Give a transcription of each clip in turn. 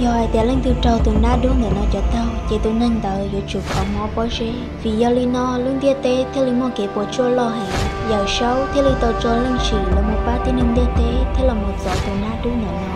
Yog hais tias leej twg raug tus nab dub ntawm no cov taug, ces tus neeg ntawd yuav tsum khov mus ob pob zeb. Vim yog li no lub ntiaj teb thiaj li muaj kev puas tsuaj loj heev. Yawm Saub thiaj li tau tso Leej Sim los mus pab tib neeg ntiaj teb thiab los mus txov tus nab dub ntawm no.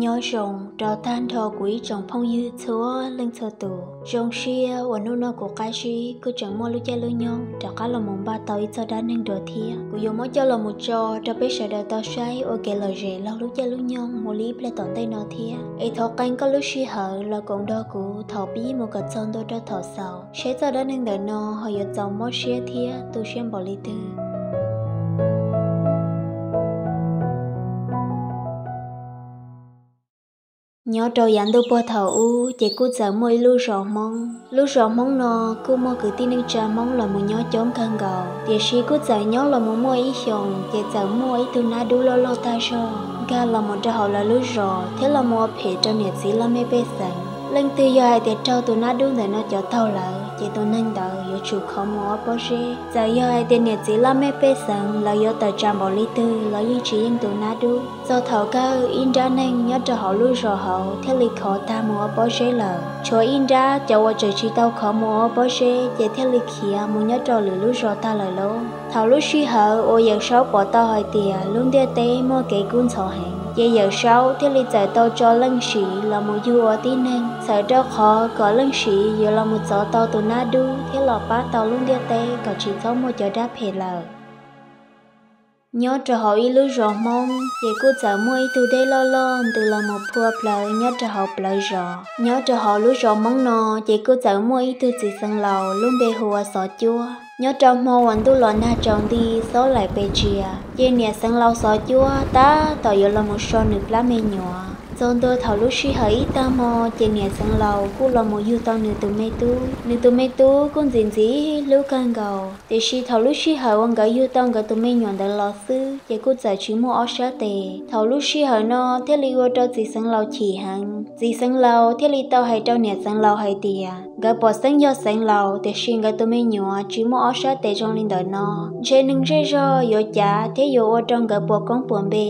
Nyob zoo rau tag nrho kuv ib tsoom phooj ywg txhua leej txhua tus. Zoo siab uas hnub no kuv qab zib kuj tseem muaj lub caij lub nyoog rov qab los mus npaj tau ib txoj dab neeg dua thiab. Kuv yuav muab coj los mus tso rau peb sawv daws tau saib ua kev lom zem laug lub caij lub nyoog mus li ib pliag tom ntej no thiab. Es thov qee koj lub sij hawm los koom nrog kuv thaum pib mus kom txog ntua rau thaum xaus, saib txoj dab neeg ntawm no ho yuav txaus mob siab thiab tu siab npaum li twg. Nyob rau yav ntuj puag thaum ub ces kuj txawm muaj ib lub zos Hmoob. Lub zos Hmoob no kuj muaj kwv tij neej tsa Hmoob los mus nyob coob kawg nkaus, tiam sis kuj txawm nyob los mus muaj ib xyoos ces txawm muaj ib tug nab dub loj loj tag zog nkag los mus rau hauv lawv lub zos thiab los mus ua phem rau niam txiv laj mej pej xeem. Leej twg yog hais tias raug tus nab dub ntawm no cov taug lawm ces tus neeg ntawd yuav tsum khov mus ob pob zeb. Txawm yog hais tias niam txiv laj mej pej xeem lawv yuav tawm tsam npaum li twg los yeej tsis yeej tus nab dub. Txog thaum kawg ib nrab neeg nyob rau hauv lub zos hauv thiaj li khov tag mus ob pob zeb lawm. Tshuav ib nrab cov uas tseem tsis tau khov mus ob pob zeb ces thiaj li khiav mus nyob rau lwm lub zos tag lawm lauj. Thaum lub sij hawm uas Yawm Saub pom tau hais tias lub ntiaj teb muaj kev kub ntxhov heev, ces Yawm Saub thiaj li txawm tau tso Leej Sim los mus yug ua tib neeg, txhawm rau qhov kom Leej Sim yuav los mus txov tau tus nab dub thiab los pab tau lub ntiaj teb kom tsis txhob muaj cov dab phem lawm. Nyob rau hauv ib lub zos Hmoob ces kuj txawm muaj ib tug dej loj loj ntws los mus phua plawv nyob rau hauv plawv zos. Nyob rau hauv lub zos Hmoob no ces kuj txawm muaj ib tug txiv xeev laus lub npe hu ua Xov Cuab. Nyob rau hmo uas ntuj los nag tsaus nti xob laim pes tsia, ces niam xeev laus Xov Cuab tab tom yuav los mus so nws plab me nyuam. Txog ntua thaum lub sij hawm ib tag hmo ces niam xeev laus kuj los mus yug tau nws tus me tub. Nws tus me tub kuj ntxim ntxim hlub kawg nkaus, tiam sis thaum lub sij hawm uas nkawd yug tau nkawd tus me nyuam ntawd los xwb ces kuj txawm tsis muaj ob sab tes. Thaum lub sij hawm no thiaj li ua rau txiv xeev laus chim heev. Txiv xeev laus thiaj li tau hais rau niam xeev laus hais tias nkawd pom xeeb yog xeev laus, tiam sis nkawd tus me nyuam tsis muaj ob sab tes zoo li ntawm no, ntshe neeg zej zog yuav cav thiab yuav ua rau nkawd puas koob puas npe.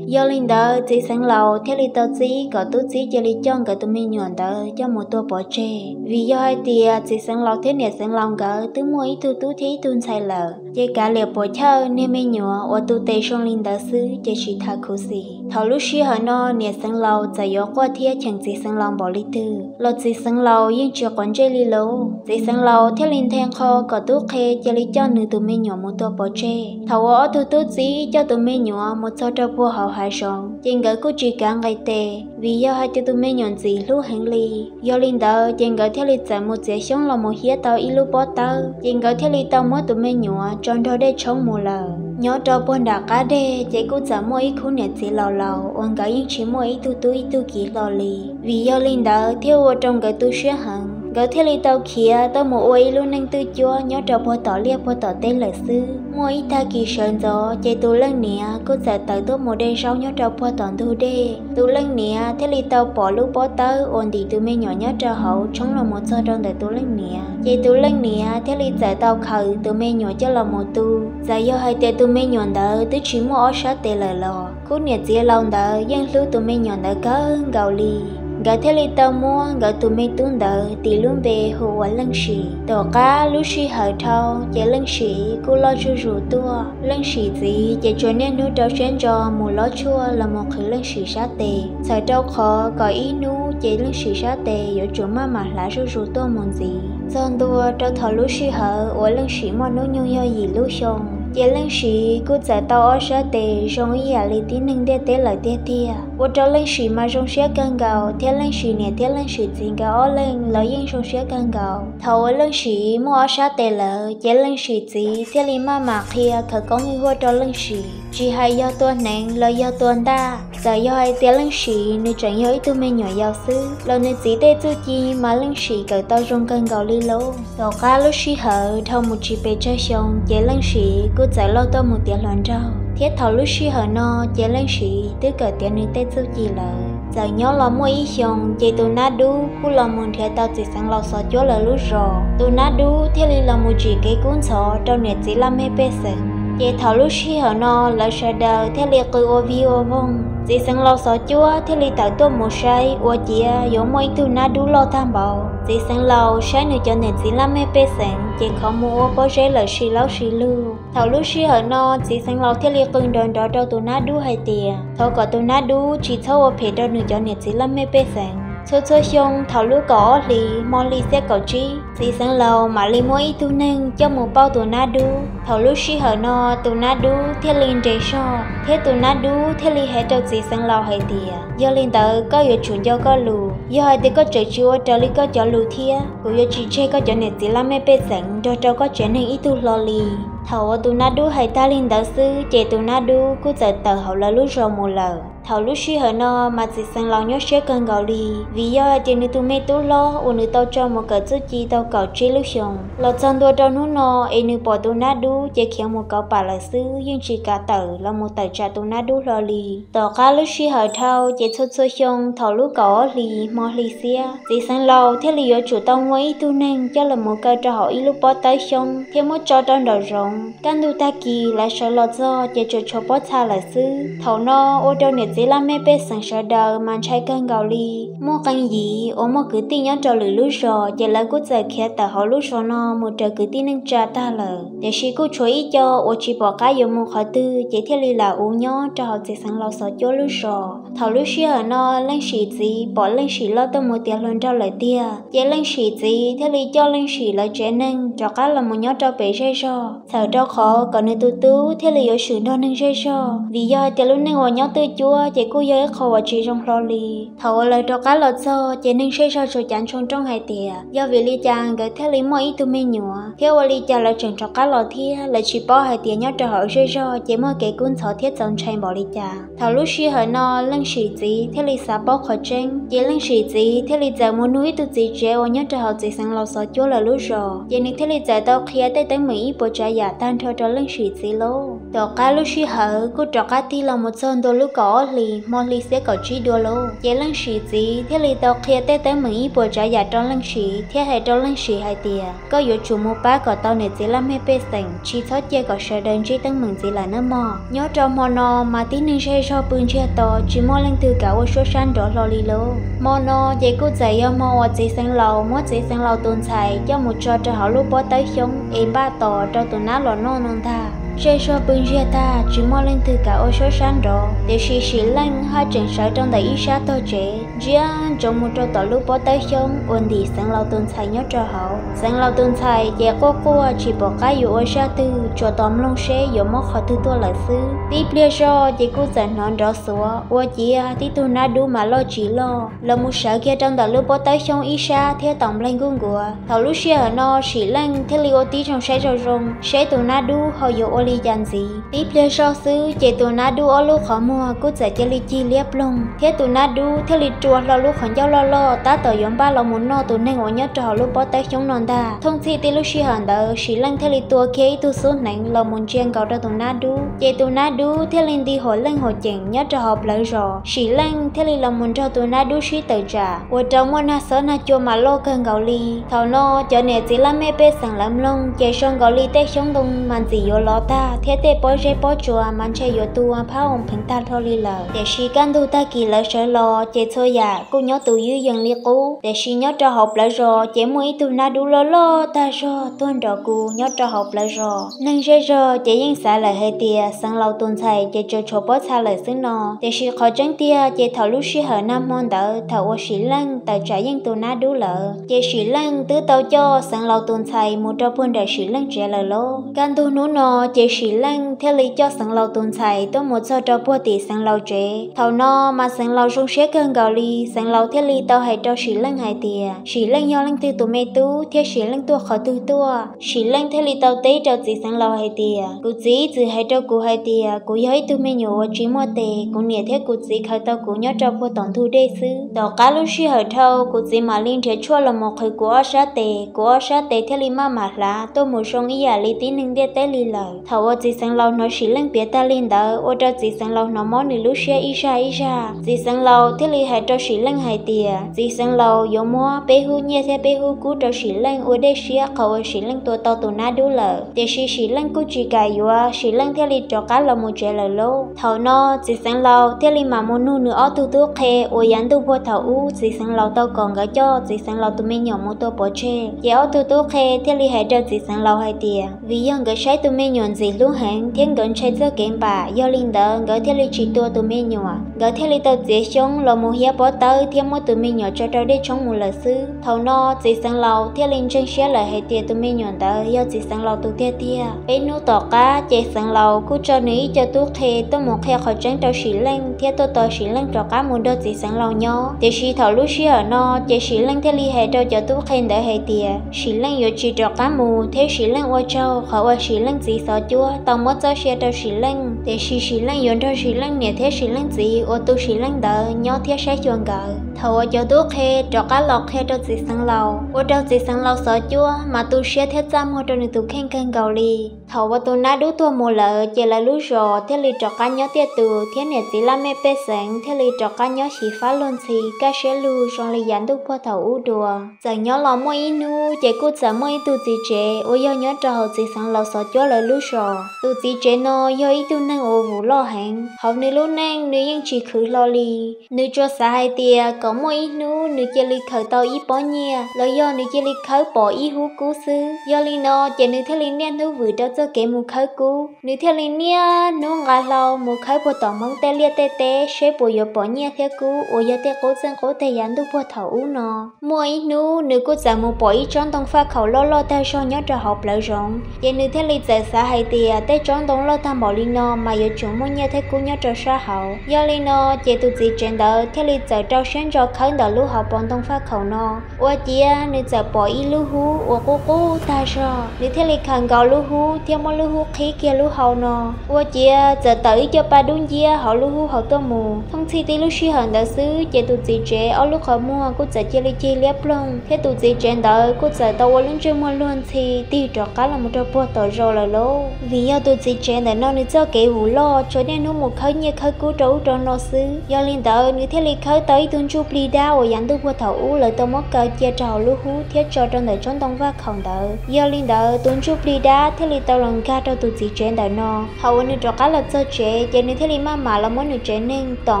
Yog li ntawd txiv xeev laus thiaj li tau txib kom tub txib cia li coj nkawd tus me nyuam ntawd coj mus tua pov tseg, vim yog hais tias txiv xeev laus thiab niam xeev laus nkawd twb muaj ib tug tub thiab ib tug ntxhais lawm, ces kav liam puas chawj niag me nyuam uas tus tes zoo li ntawd xwb ces tsis tas khuv xim. Thaum lub sij hawm no niam xeev laus txawm yuav quaj thiab cheem txiv xeev laus npaum li twg los txiv xeev laus yeej tsis quav ntsej li lauj. Txiv xeev laus thiaj li nthe nqho kom tub qhe cia li coj nws tus me nyuam mus tua pov tseg. Thaum uas ob tug tub txib coj tus me nyuam mus txog rau puag hauv hav zoov ces nkawd kuj tsis kav nqis tes, vim yog hais tias tus me nyuam ntxim hlub heev li. Yog li ntawd ces nkawd thiaj li txawm mus txiav xyoob los mus hiab tau ib lub pob tawb, ces nkawd thiaj li tau muab tus me nyuam tso nrog dej tshoob mus lawm. Nyob rau puag nram qab deg ces kuj txawm muaj ib khub niam txiv laus laus uas nkawd yeej tsis muaj ib tug tub ib tug kiv hlo li. Vim yog li ntawd thiaj ua rau nkawd tu siab heev, nkawd thiaj li tau khiav tuaj mus ua ib lub neej twj cuab nyob rau puag tom liaj puag tom teb lawm xwb. Muaj ib tag kis sawv ntxov ces tus leej niam kuj txawm tawm tuaj mus de zaub nyob rau puag tom ntug dej. Tus leej niam thiaj li tau pom lub pob tawb uas ntim tus me nyuam nyob rau hauv tshoob los mus txog rau ntawm tus leej niam, ces tus leej niam thiaj li txawm tau khaws tus me nyuam coj los mus tu. Txawm yog hais tias tus me nyuam ntawd twb tsis muaj ob sab tes lawm los khub niam txiv laus ntawd yeej hlub tus me nyuam ntawd kawg nkaus li. Nkawd thiaj li tau muab nkawd tus me tub ntawd tis lub npe hu ua Leej Sim. Tom qab lub sij hawm dhau ces Leej Sim kuj loj zuj zus tuaj. Leej Sim txiv ces tsuas niaj hnub rau siab ntso mus lob tshuaj los mus qhwv Leej Sim sab tes, txhawm rau qhov kom ib hnub ces Leej Sim sab tes yuav tsum maj mam hlav zuj zus tuaj mus ntxiv. Txog ntua rau thaum lub sij hawm uas Leej Sim muaj hnub nyoog yog yim lub xyoo, ces Leej Sim kuj txawm tau ob sab tes zoo ib yam li tib neeg ntiaj teb lawm tiag tiag. Ua rau Leej Sim mas zoo siab kawg nkaus, thiab Leej Sim niam thiab Leej Sim txiv nkawd ob leeg los yeej zoo siab kawg nkaus. Thaum uas Leej Sim muaj ob sab tes lawm, ces Leej Sim txiv thiaj li maj mam qhia khawv koob ib huaj rau Leej Sim, tsis hais yog tua hneev los yog tua ntaj. Txawm yog hais tias Leej Sim nws tseem yog ib tug me nyuam yaus xwb los nws txiv tej txuj ci mas Leej Sim kawm tau zoo kawg nkaus li lauj. Tom qab lub sij hawm dhau mus tsis pes tsawg xyoo, ces Leej Sim kuj txawm loj tuaj mus tiav hluas nraug. Thiab thaum lub sij hawm no ces Leej Siv twb kawm tiav nws tej txuj ci lawm. Txawm nyob los muaj ib xyoos ces tus nab dub kuj los mus nrhiav tau txiv xeev laus xov cuab lawv lub zos. Tus nab dub thiaj li los mus tsim kev kub ntxhov rau niam txiv laj mej pej xeem. Ces thaum lub sij hawm no lawv sawv daws thiaj li qw ua vij ua voog. Txiv xeev laus xov cuab thiaj li tawm tuaj mus saib ua ciav yuav muaj ib tug nab dub loj tag npaum. Txiv xeev laus saib nws cov niam txiv laj mej pej xeem ces khov mus ua pob zeb lawm si laub si lug. Thaum lub sij hawm no txiv xeev laus thiaj li qw nrov nrov rau tus nab dub hais tias thov kom tus nab dub tsis txhob ua phem rau nws cov niam txiv laj mej pej xeem. Txhua txhua xyoo thaum lub kaum ob hlis hmo hli xiab kaum tsib, txiv xeev laus mam li muab ib tug neeg coj mus pauj tus nab dub. Thaum lub sij hawm no tus nab dub thiaj li nres zog thiab tus nab dub thiaj li hais rau txiv xeev laus hais tias yog li ntawd koj yuav tsum nco koj lus, yog hais tias koj tseem tsis ua raws li koj cov lus thiab kuv yuav tsis tseg koj cov niam txiv laj mej pej xeem nrog rau koj tsev neeg ib tug hlo li. Thaum uas tus nab dub hais tag li ntawd xwb ces tus nab dub kuj txawm tawm hauv lawv lub zos mus lawm. Thaum lub sij hawm no mas txiv xeev laus nyob siab kawg nkaus li, vim yog hais tias nws tus me tub hlob uas nws tau tso mus kawm txuj ci tau kaum tsib lub xyoos los txog ntua rau hnub no es nws pom tus nab dub ces khiav mus kauv pam lawm xwb, yeej tsis kam tawm los mus tawm tsam tus nab dub hlo li. Tom qab lub sij hawm dhau ces txhua txhua xyoo thaum lub kaum ob hlis hmo hli xiab, txiv xeev laus thiaj li yuav tsum tau muaj ib tug neeg coj los mus kaw rau hauv ib lub pob tawb xyoob thiab muab tso rau nraum zoov. Kaj ntug tag kis lawv sawv los txog ces tsuas tshuav pob txha lawm xwb. Thaum no ua rau niam txiv laj mej pej xeem sawv daws mas ntshai kawg nkaus li. Muaj qee yim uas muaj kwv tij nyob rau lwm lub zos ces lawv kuj txawm khiav tawm hauv lub zos no mus raws kwv tij neej tsa tag lawm, tiam sis kuj tshuav ib co uas tsis pom qab yuav mus qhov twg ces thiaj li lam ua nyob rau hauv txiv xeev laus xov cuab lub zos. Thaum lub sij hawm no Leej Sim txiv pom Leej Sim loj tuaj mus tiav hluas nraug lawm tiag, ces Leej Sim txiv thiaj li coj Leej Sim lawv tsev neeg rov qab los mus nyob rau pem zej zog, txhawm rau qhov kom nws tus tub thiaj li yuav swm nrog neeg zej zog, vim yog hais tias lub neej uas nyob twj cuab ces kuj yog ib qho uas tsis zoo hlo li. Thaum uas lawv rov qab los txog ces neeg zej zog tsuas cav ntshoo rooj hais tias yog vim li cas nkawd thiaj li muaj ib tug me nyuam thiab ua li cas lawv tseem rov qab los thiab, lawv tsis paub hais tias nyob rau hauv zej zog ces muaj kev kub ntxhov thiab txaus ntshai npaum li cas. Thaum lub sij hawm no Leej Sim txiv thiaj li xav paub qhov tseeb, ces Leej Sim txiv thiaj li txawm mus nug ib tug txiv tsev uas nyob rau hauv txiv xeev laus xov cuab lawv lub zos, ces nws thiaj li txawm tau qhia tej teeb meem ib puas tsav yam tag nrho rau Leej Sim txiv lauj. Tom qab lub sij hawm kuj rov qab tig los mus txog ntua lub kaum ob hlis hmo hli xiab kaum tsib dua lauj, ces Leej Sim txiv thiaj li tau qhia tej teeb meem ib puas tsav yam rau Leej Sim thiab hais rau Leej Sim hais tias koj yuav tsum mus pab kom tau niam txiv laj mej pej xeem, tsis txhob cia kom sawv daws ntsib teeb meem ntxiv lawm nawb mog. Nyob rau hmo no mas tib neeg zej zog pw ntsiag to tsis muaj leej twg kam ua suab sab nrov hlo li lauj. Hmo no ces kuj txawm yog hmo uas txiv xeev laus muab txiv xeev laus tus ntxhais coj mus tso rau hauv lub pob tawb xyoob es npaj tos rau tus nab los noj no ntag. Zej zog pw ntsiag tag tsis muaj leej twg kam ua suab sab nrov, tiam sis Sim Leej haj tseem sawv rau ntawm ib sab tog tsev ntsia ntsoov mus rau tom lub pob tawb xyoob uas ntim xeev laus tus ntxhais nyob rau hauv. Xeev laus tus ntxhais ces quaj quaj tsis pom qab yuav ua zaj twg, tsuas tos mloog seb yuav mob qhov twg tuaj lawm xwb. Tib pliag zoj ces kuj txawm hnov nrov xuav ua ciav tib tug nab dub mas loj tsis loj los mus sawv kiag rau ntawm lub pob tawb xyoob ib sab thiab taum npleg nkuj nkuav. Thaum lub sij hawm no Sim Leej thiaj li ua tib zoo saib zoo zoo seb tus nab dub ho yuav ua li cas ntxiv. Tib pliag zoj xwb ces tus nab dub ob lub qhov muag kuj txawm cia li cig liab ploog thiab tus nab dub thiaj li rua hlo lub qhov ncauj loj loj tab tom yuav npaj los mus noj tus neeg uas nyob rau hauv lub pob tawb xyoob no ntag. Thooj txhij tib lub sij hawm ntawd Sim Leej thiaj li tua kiag ib tug xub hneev los mus ntsia nkaus rau tus nab dub, ces tus nab dub thiaj li nti huam leej huam ceem nyob rau hauv plawv zos. Sim Leej thiaj li los mus nrog tus nab dub sib tawm tsam ua rau muaj nag xob nag cua mas loj kawg nkaus li. Thaum no cov niam txiv laj mej pej xeem lawv mloog ces zoo nkaus li tej xyoob ntoo mas ntxim yuav lov tag thiab tej pob zeb pob tsuas mas ntshe yuav tu ua phab oo pheev tag hlo li lawm. Tiam sis kaj ntug tag kis lawv sawv los ces txhua yam kuj nyob tus ywj yees li qub, tiam sis nyob rau hauv plawv zos ces muaj ib tug nab dub loj loj tag zog tuag nrov kus nyob rau hauv plawv zos. Neeg zej zog ces yeej xav lawm hais tias xeev laus tus ntxhais ces tsuas tshuav pob txha lawm xwb no, tiam sis qhov tseeb tiag ces thaum lub sij hawm nag hmo ntawd thaum uas Sim Leej tawm tsam yeej tus nab dub lawm ces Sim Leej twb tau coj xeev laus tus ntxhais mus rau puag nram Sim Leej tsev lawm lauj. Kaj ntug hnub no ces Sim Leej thiaj li coj xeev laus tus ntxhais tuaj mus txog rau puag tim xeev laus tsev. Thaum no mas xeev laus zoo siab kawg nkaus li, xeev laus thiaj li tau hais rau Sim Leej hais tias Sim Leej yog leej twg tus me tub thiab Sim Leej tuaj qhov twg tuaj. Sim Leej thiaj li tau teb rau txiv xeev laus hais tias kuv txiv txwm hais rau kuv hais tias kuv yog ib tug me nyuam uas tsis muaj tes, kuv niam thiab kuv txiv khaws tau kuv nyob rau puag tom ntug dej xwb. Tom qab lub sij hawm dhau kuv txiv mam li nrhiav tshuaj los mus qhwv kuv ob sab tes, kuv ob sab tes thiaj li maj mam hlav tuaj mus zoo ib yam li tib neeg ntiaj teb li lawm. Thaum uas txiv xeev laus hnov Sim Leej piav tag li ntawd, ua rau txiv xeev laus hnov mob nws lub siab ib zaj ib zaj. Txiv xeev laus thiaj li hais rau Sim Leej hais tias, txiv xeev laus yuav muab peb hub nyiaj thiab peb hub kub rau Sim Leej ua dej siab qhov uas Sim Leej tua tau tus nab dub lawm. Tiam sis Sim Leej kuj tsis kam yuav, Sim Leej thiaj li rov qab los mus tsev lawm lauj. Thaum no txiv xeev laus thiaj li mam mus nug nws ob tug tub qhe uas yav ntuj puag thaum ub txiv xeev laus tau kom nkawd coj txiv xeev laus tus me nyuam mus tua pov tseg. Ces ob tug tub qhe thiaj li hais rau txiv xeev laus hais tias, vim yog nkawd saib tus me nyuam ntxim hlub heev thiab nkawd ntshai txoj kev npam, yog li ntawd nkawd thiaj li tsis tua tus me nyuam. Nkawd thiaj li tau txiav xyoob los mus hiab pob tawb thiab muab tus me nyuam tso rau dej tshoob mus lawm xwb. Thaum no txiv xeev laus thiaj li ntseeg siab lawm hais tias tus me nyuam ntawd yog txiv xeev laus tus tiag tiag. Peb hnub tom qab ces xeev laus kuj tso nws ib co tub qhe tuaj mus qhia qhov tseeb rau Sim Leej thiab tuaj tos Sim Leej rov qab mus nrog txiv xeev laus nyob. Tiam sis thaum lub sij hawm no ces Sim Leej thiaj li hais rau cov tub qhe ntawd hais tias Sim Leej yuav tsis rov qab mus thiab Sim Leej ua tsaug qhov uas Sim Leej txiv xov cuab tau muab txoj sia rau Sim Leej, tiam sis Sim Leej yuav nrog Sim Leej niam thiab Sim Leej txiv uas tu Sim Leej ntawd nyob thiab saib xyuas nkawd. Thaum uas cov tub qhe rov qab los qhia rau txiv xeev laus, ua rau txiv xeev laus xov cuab mas tu siab thiab txaj muag rau nws tus kheej kawg nkaus li. Thaum uas tus nab dub tuag mus lawm ces lawv lub zos thiaj li rov qab nyob tiaj tus thiab niam txiv laj mej pej xeem thiaj li rov qab nyob xyiv fab luag ntxhi kaj siab lug zoo li yav ntuj puag thaum ub dua. Txawm nyob los muaj ib hnub ces kuj txawm muaj ib tug txiv tsev uas yog nyob rau hauv txiv xeev laus xov cuab lawv lub zos. Tus txiv tsev no yog ib tug neeg uas vum loj heev, hauv nws lub neej nws yeej tsis khwv hlo li. Nws tsuas xav hais tias kom muaj ib hnub nws cia li khaws tau ib pob nyiaj los yog nws cia li khawb pom ib hub kub xwb. Yog li no ces nws thiaj li niaj hnub vwm rau txoj kev mus khawb kub. Nws thiaj li niaj hnub nqa hlau mus khawb puag tom Hmoob tej liaj tej teb seb puas yuav pom nyiaj thiab kub uas yog tej qub txeej qub teg yav ntuj puag thaum ub no. Muaj ib hnub nws kuj txawm mus pom ib tsob ntoo faj khaum loj loj tag zog nyob rau hauv plawv zoov, ces nws thiaj li txawm xav hais tias tej tsob ntoo loj tag npaum li no mas yuav tsum muaj nyiaj thiab kub nyob rau sab hauv. Yog li no ces tus txiv tsev ntawd thiaj li txawm rau siab ntso khawb ntawm lub hauv paus ntoo faj khaum no. Ua ciav nws txawm pom ib lub hub uas qub qub tag zog, nws thiaj li khaws nkaus lub hub thiab muab lub hub qhib kiag lub hau no. Ua ciav txawm tawm ib co pa dub nciab hauv lub hub hauv tuaj mus. Thooj txhij tib lub sij hawm ntawd xwb ces tus txiv tsev ob lub qhov muag kuj txawm cia li cig liab ploog thiab tus txiv tsev ntawd kuj txawm tau ua lub ntsej muag luag ntxhi tig rov qab los mus rau puag tom zos lawm lauj. Vim yog tus txiv tsev ntawm no nws txoj kev vum loj tsuas niaj hnub mus khawb nyiaj khawb kub rau ub rau no xwb, yog li ntawd nws thiaj li khawb tau ib tug ntsuj plig dab uas yav ntuj puag thaum ub lawv tau muab kaw cia rau hauv lub hub thiab tso rau ntawm tsob ntoo vaj khaum ntawd. Yog li ntawd tus ntsuj plig dab thiaj li tau los nkag rau tus txiv tsev ntawm no. Thaum uas nws rov qab los txog tsev ces nws thiaj li maj mam los muab nws tsev neeg tom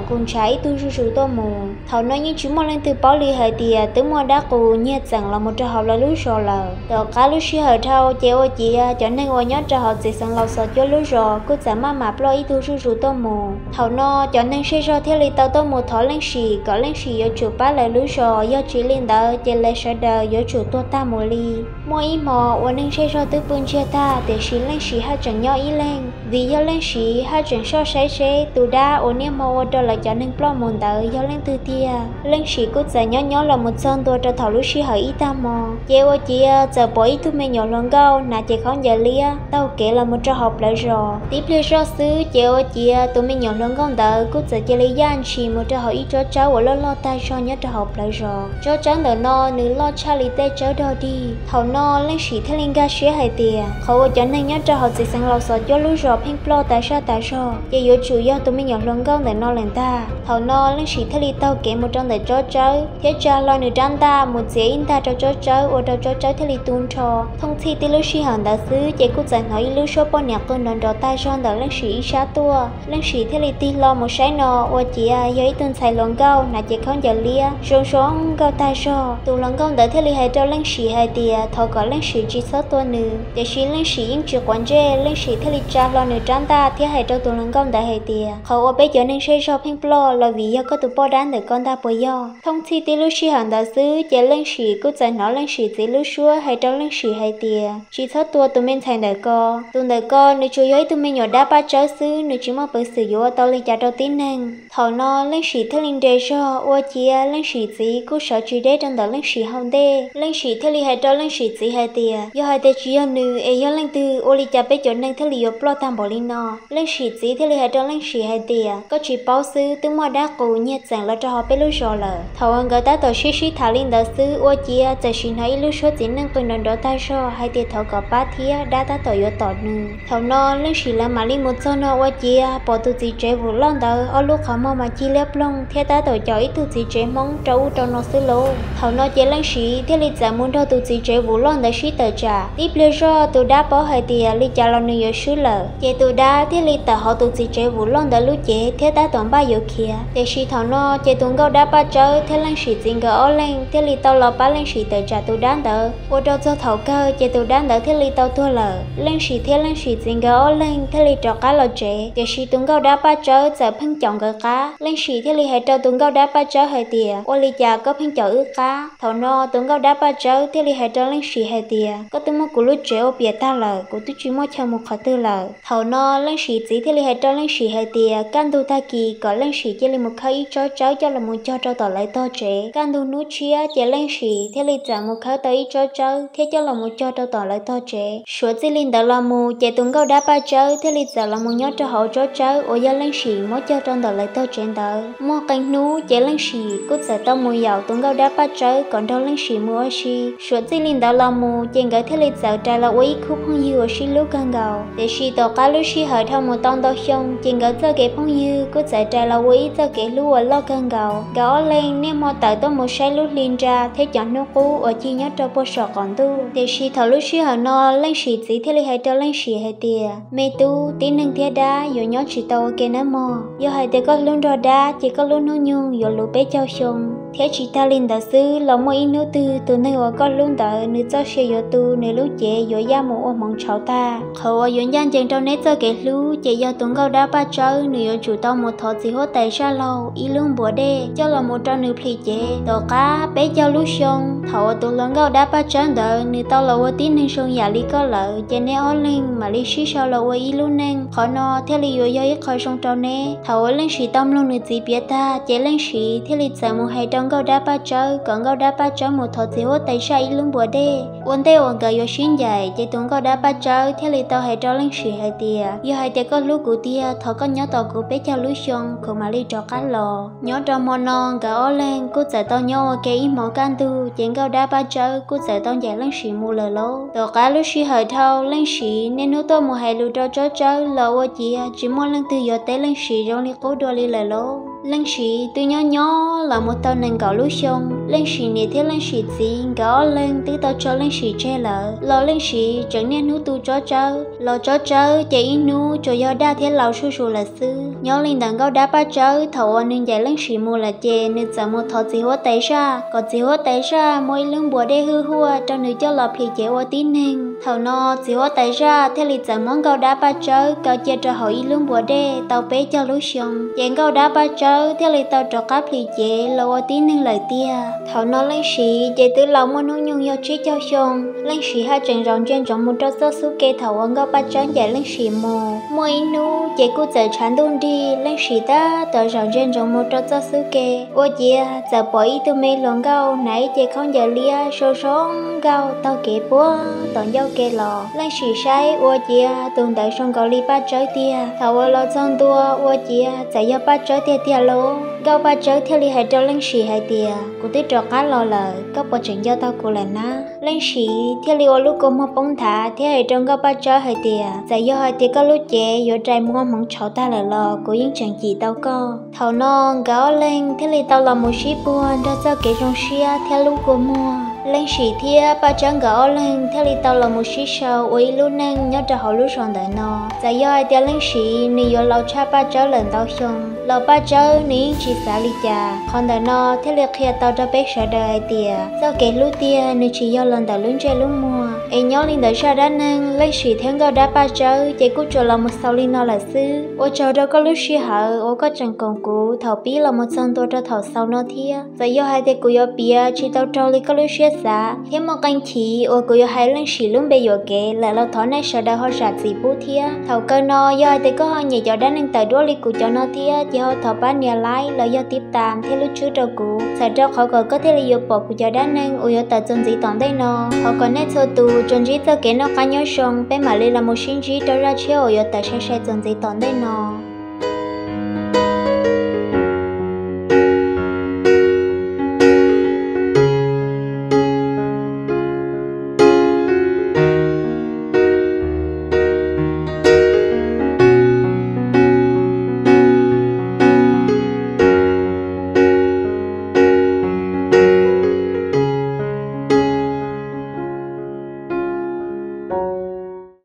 nqus ntshav ib tug zuj zus tuaj mus. Thaum no yeej tsis muaj leej twg paub li hais tias twb muaj dab qus nyiag txeem los mus rau hauv lawv lub zos lawm. Tom qab lub sij hawm dhau ces ua ciav cov neeg uas nyob rau hauv txiv xeev laus xov cuab lub zos kuj txawm maj mam ploj ib tug zuj zus tuaj mus. Thaum no cov neeg zej zog thiaj li tau tuaj mus thov Leej Sim kom Leej Sim yuav tsum pab lawv lub zos, yog tsis li ntawd ces lawv sawv daws yuav tsum tuag tag mus li. Muaj ib hmo uas neeg zej zog twb pw ntsiag tag tiam sis Leej Sim haj tseem nyob ib leeg, vim yog Leej Sim haj tseem soj saib seb tus dab uas niaj hmo ua rau lawv cov neeg ploj mus ntawd yog leej twg tiag. Leej Sim kuj txawm nyob nyob los mus txog ntua rau thaum lub sij hawm ib tag hmo, ces ua ciav txawm pom ib tug me nyuam hluas nkauj hnav cev khaub ncaws liab taug kev los mus rau hauv plawv zos. Tib pliag zoj xwb ces ua ciav tus me nyuam hluas nkauj ntawd kuj txawm cia li yaj ntshis mus rau hauv ib tsob tsawb uas loj loj tag zog nyob rau hauv plawv zos. Tsob tsawb ntawm no nws loj tshaj li tej tsawb dog dig. Thaum no Leej Sim thiaj li nkag siab hais tias qhov uas cov neeg nyob rau hauv txiv xeev laus xov cuab lub zos pheej ploj tas zaj tas zog ces yuav tsum yog tus me nyuam hluas nkauj ntawm no lawm ntag. Thaum no Leej Sim thiaj li taug kev mus rau ntawm tsob tsawb thiab tsa hlo nws rab ntaj mus txiav ib ntag rau tsob tsawb ua rau tsob tsawb thiaj li tu nrho. Thooj txhij tib lub sij hawm ntawd xwb ces kuj txawm hnov ib lub suab poj niam qw nrov nrov tag zog ntawm Leej Sim ib sab tuaj. Leej Sim thiaj li tig hlo mus saib no ua ciav yog ib tug ntxhais hluas nkauj hnav cev khaub ncaws liab zoo zoo nkauj tag zog. Tus hluas nkauj ntawd thiaj li hais rau Leej Sim hais tias thov kom Leej Sim tsis txhob tua nws, tiam sis Leej Sim yeej tsis quav ntsej. Leej Sim thiaj li tsa hlo nws rab ntaj thiab hais rau tus hluas nkauj ntawd hais tias qhov uas peb cov neeg zej zog pheej ploj los vim yog koj tus poj dab ntawm ko ntag puas yog? Thooj txhij tib lub sij hawm ntawd xwb ces Leej Sim kuj txawm hnov Leej Sim txiv lub suab hais rau Leej Sim hais tias tsis txhob tua tus me ntxhais ntawm ko. Tus ntawm ko nws tsuas yog ib tug me nyuam dab paj tsawb xwb, nws tsis muaj peev xwm yuav ua tau li cas rau tib neeg. Thaum no Leej Sim thiaj li nres zog ua ciav Leej Sim txiv kuj sawv tsis deb rau ntawm Leej Sim hauv ntej. Leej Sim thiaj li hais rau Leej Sim txiv hais tias yog hais tias tsis yog nws es yog leej twg, ua li cas peb cov neeg thiaj li yuav ploj tag npaum li no. Leej Sim txiv thiaj li hais rau Leej Sim hais tias, koj tsis paub xwb, twb muaj dab qus nyiag txeem los rau hauv peb lub zos lawm. Thaum uas nkawd tab tom sib sib tham li ntawd xwb, ua ciav txawm sim hnov ib lub suab txiv neej qw nrov nrov tag zog hais tias thov kom pab thiab, dab tab tom yuav tom nws. Thaum no Leej Sim lawv mam li mus txog no ua ciav pom tus txiv tsev vum loj ntawd ob lub qhov muag mas cig liab ploog thiab tab tom caum ib tug txiv tsev Hmoob rau ub rau no xwb lauj. Thaum no ces Leej Sim thiaj li txawm mus nrog tus txiv tsev vum loj ntawd sib tawm tsam. Tib pliag zog tus dab paub hais tias li cas los nws yuav swb lawm, ces tus dab thiaj li tawm hauv tus txiv tsev vum loj ntawd lub cev thiab tab tom npaj yuav khiav. Tiam sis thaum no ces tus nkauj dab Paj Tsawb thiab Leej Sim txiv nkawd ob leeg thiaj li tau los pab Leej Sim tawm tsam tus dab ntawd, ua rau txog thaum kawg ces tus dab ntawd thiaj li tau tuag lawm. Leej Sim thiab Leej Sim txiv nkawd ob leeg thiaj li rov qab los tsev, tiam sis tus nkauj dab Paj Tsawb txawm pheej caum nkawd qab. Leej Sim thiaj li hais rau tus nkauj dab Paj Tsawb hais tias, ua li cas koj pheej caum wb qab? Thaum no tus nkauj dab Paj Tsawb thiaj li hais rau Leej Sim hais tias, koj twb muab kuv lub tsev ua piam tag lawm, kuv twb tsis muaj chaw mus qhov twg lawm. Thaum no Leej Sim txiv thiaj li hais rau Leej Sim hais tias, kaj ntug tag kis kom Leej Sim cia li mus khawb ib tsob tsawb coj los mus cog rau tom lawv tog tsev. Kaj ntug hnub tshiab ces Leej Sim thiaj li txawm mus khawb tau ib tsob tsawb thiab coj los mus cog rau tom lawv tog tsev. Suav txij li ntawd los mus ces tus nkauj dab Paj Tsawb thiaj li txawm los mus nyob rau hauv tsob tsawb uas yog Leej Sim muab cog rau ntawm lawv tog tsev ntawd. Muaj qee hnub ces Leej Sim kuj txawm tau mus yaum tus nkauj dab Paj Tsawb kom nrog Leej Sim mus ua si. Suav txij li ntawd los mus ces nkawd thiaj li txawm rais los ua ib khub phooj ywg uas sib hlub kawg nkaus. Tiam sis tom qab lub sij hawm dhau mus tau ntau xyoo ces nkawd txoj kev phooj ywg kuj txawm rais los ua ib txoj kev hlub uas loj kawg nkaus. Nkawd ob leeg niaj hmo tawm tuaj mus saib lub hli nra thiab cov hnub qub uas cig nyob rau puag saum qaum ntuj. Tiam sis thaum lub sij hawm no Leej Sim txiv thiaj li hais rau Leej Sim hais tias, me tub, tib neeg thiab dab yuav nyob tsis tau ua ke nawb mog. Yog hais tias koj hlub nrog dab ces koj lub hnub nyoog yuav luv peb caug xyoo. Thiab tsis tag li ntawd xwb los muaj ib hnub twg tus neeg uas koj hlub ntawd nws txoj sia yuav tu, nws lub cev yuav yaj mus ua hmoov tshauv tag. Qhov uas yuav ncaj ncees rau neb txoj kev hlub ces yog tus nkauj dab Paj Tsawb nws yuav tsum tau mus thov txiv huab tais zaj laug ib lub npuas dej coj los mus rau nws plhis cev. Tom qab peb caug lub xyoo thaum uas tus hluas nkauj dab Paj Tsawb ntawd nws tau los ua tib neeg zoo yam li koj lawm ces neb ob leeg mam li sib sau los ua ib lub neej. Qhov no thiaj li yuav yog ib qho zoo rau neb. Thaum uas Leej Sim tau mloog nws txiv piav tag ces Leej Sim thiaj li txawm mus hais rau nkauj dab Paj Tsawb kom nkauj dab Paj Tsawb mus thov txiv huab tais zaj ib lub npuas dej. Ua ntej uas nkawd yuav sib ncaim ces tus nkauj dab Paj Tsawb thiaj li tau hais rau Leej Sim hais tias, yog hais tias koj hlub kuv tiag, thov koj nyob tos kuv peb caug lub xyoo kuv mam li rov qab los. Nyob rau hmo no nkawd ob leeg kuj txawm tau nyob ua ke ib hmos kaj ntug ces nkauj dab Paj Tsawb kuj txawm tau ncaim Leej Sim mus lawm lauj. Tom qab lub sij hawm dhau, Leej Sim niaj hnub tuaj mus hais lus rau tsob tsawb los ua ciav tsis muaj leej twg yuav teb Leej Sim zoo li qub dua li lawm lauj. Leej Sim twb nyob nyob los mus tau nees nkaum lub xyoo, Leej Sim niam thiab Leej Sim txiv nkawd ob leeg twb tau tso Leej Sim tseg lawm los Leej Sim tseem niaj hnub tu tsob tsawb. Los tsob tsawb ces ib hnub tsuas yog daj thiab laus zuj zus lawm xwb. Nyob li ntawm nkauj dab Paj Tsawb thaum uas nws ncaim Leej Sim mus lawm ces nws txawm mus thov txiv huab tais zaj kom txiv huab tais zaj muab ib lub npuas dej hwj huaj rau nws coj los plhis cev ua tib neeg. Thaum no txiv huab tais zaj thiaj li txawm muab nkauj dab Paj Tsawb kaw cia rau hauv ib lub npuas dej tau peb caug lub xyoo ces nkauj dab Paj Tsawb thiaj li tau rov qab plhis cev los ua tib neeg lawm tiag. Thaum no Leej Sim ces twb laus muaj hnub nyoog yog tsib caug xyoo. Leej Sim haj tseem zaum ntsia ntsoov mus rau txoj xub ke thaum uas nkauj Paj Tsawb ncaim Leej Sim mus. Muaj ib hnub ces kuj txawm tshav ntuj nrig, Leej Sim tab tom zaum ntsia ntsoov mus rau txoj xub ke, ua ciav txawm pom ib tug me hluas nkauj hnav ib ce khaub ncaws liab zoo zoo nkauj taug kev puag tom ncauj ke los. Leej Sim saib ua ciav tus ntawd zoo nkaus li Paj Tsawb tiag. Thaum uas los txog ntua ua ciav txawm yog Paj Tsawb tiag tiag lauj. Nkauj Paj Tsawb thiaj li hais rau Leej Sim hais tias, kuv twb rov qab los lawm, koj puas tseem nco tau kuv lawm na? Leej Sim thiaj li ua lub kua muag poob nthav thiab hais rau nkauj Paj Tsawb hais tias, txawm yog hais tias koj lub cev yuav rais mus ua hmoov tshauv tag lawm los kuv yeej tseem cim tau koj. Thaum no nkawd ob leeg thiaj li tau los mus sib puag nrog txoj kev zoo siab thiab lub kua muag. Leej Sim thiab Paj Tsawb nkawd ob leeg thiaj li tau los mus sib sau ua ib lub neej nyob rau hauv lub zos ntawm no. Txawm yog hais tias Leej Sim nws yuav laus tshaj Paj Tsawb lawm ntau xyoo los Paj Tsawb nws yeej tsis xav li cas. Qhov ntawm no thiaj li qhia tau rau peb sawv daws hais tias txoj kev hlub tiag nws tsis yog los ntawm lub ntsej lub muag. Es nyob li ntawm zaj dab neeg Leej Sim thiab nkauj dab Paj Tsawb ces kuj tsuas los mus xaus li no lawm xwb. Ua tsaug rau koj lub sij hawm uas koj tseem koom kuv thaum pib los mus txog ntua rau thaum xaus no thiab. Txawm yog hais tias kuv yuav piav tsis tau raug li koj lub siab xav thiab muaj qee chim uas kuv yuav hais Leej Sim lub npe yuam kev lawm los thov nej sawv daws ho zam txim pub thiab. Thaum kawg no yog hais tias koj ho nyiam cov dab neeg tawm duab li kuv cov no thiab ces ho thov pab nias like los yog tib tas thiab lub tswb rau kuv, txhawm rau qhov kom koj thiaj li yuav pom kuv cov dab neeg uas yuav tawm txuas ntxiv tom ntej no. Thov kom nej txhua tus Tsuas ntsib txoj kev noj qab nyob zoo, peb mam li los mus sib ntsib rau zaj tshiab uas yuav tawm sai sai txuas ntxiv tom ntej no.